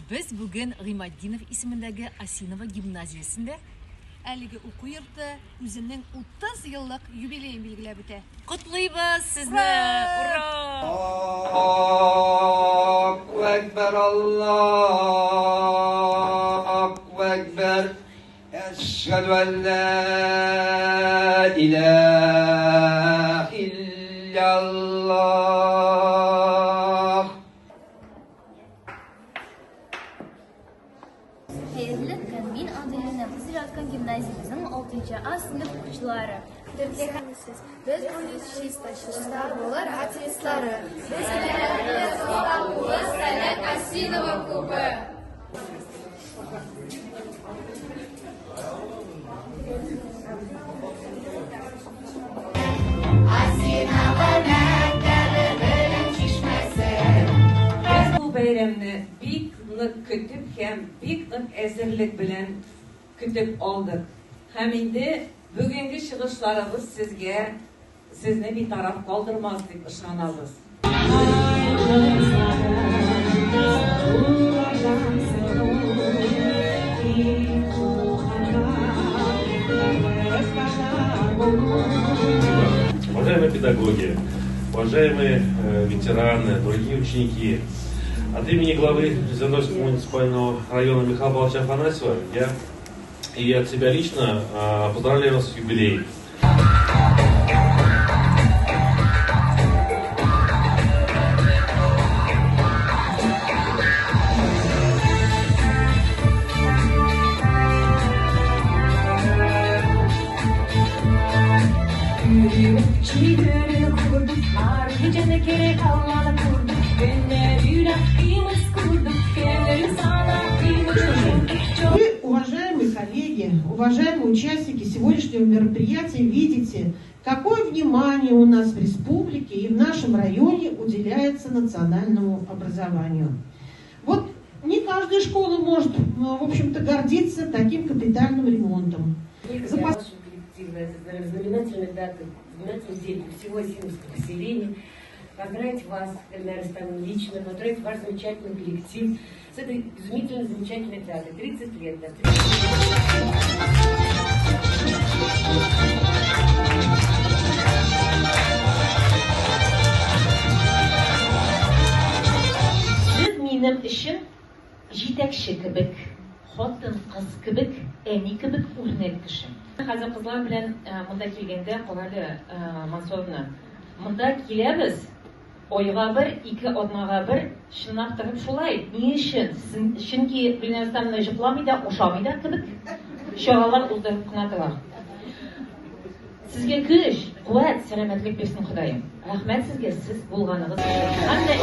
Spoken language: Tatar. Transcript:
Без бүген Гыйматдинов исемендәге Осиново гимназиясендә. Әлеге уку йорты үзенең 30 еллык юбилеен билгеләп үтә. Котлыйбыз сезне! Ура! Аллаһу әкбәр, Аллаһу әкбәр, әшһәдү ән лә иләһә илляллаһ. Хәерле көн, мин Аделина, сез яраткан гимназиябезнең 6 А сыйныф укучылары. Төрле Без будет чисто, чиста булыр атеистлары. Без сәләт сәләт Осинова клубы. Осинова мәктәбе белем чишмәсе. Без бу бәйрәмне бик нык көтеп һәм бик нык әзерлек белән көтеп алдык. Һәм инде бүгенге чыгышларыбыз сезгә сезне битараф калдырмас дип ышанабыз. Уважаемые педагоги, уважаемые ветераны, дорогие ученики, от имени главы Зеленодольского муниципального района Михаила Павловича Афанасьева я и от себя лично поздравляю вас с юбилеем. Вы, уважаемые коллеги, уважаемые участники сегодняшнего мероприятия, видите, какое внимание у нас в республике и в нашем районе уделяется национальному образованию. Вот не каждая школа может, в общем-то, гордиться таким капитальным ремонтом. Коллектива, это знаменательная дата, знаменательный день для всего Осиновского поселения. Поздравить вас, Эльнара Рустамовна, лично, поздравить ваш замечательный коллектив с этой изумительно замечательной датой. 30 лет, да. Сез минем өчен җитәкче кебек, хатын-кыз кебек, әни кебек үрнәк кеше. Хәзер кызлар белән монда килгәндә, Калале Мансуровна, монда киләбез, айга бер, ике атнага бер, чынлап торып шулай. Ни өчен? Чөнки Гөлнара Рустамовна йокламый да, ашамый да кебек чаралар уздырып кына тора. Сезгә көч, куәт, сәламәтлек бирсен Ходаем. Рәхмәт сезгә, сез булганыгыз өчен. Һәм дә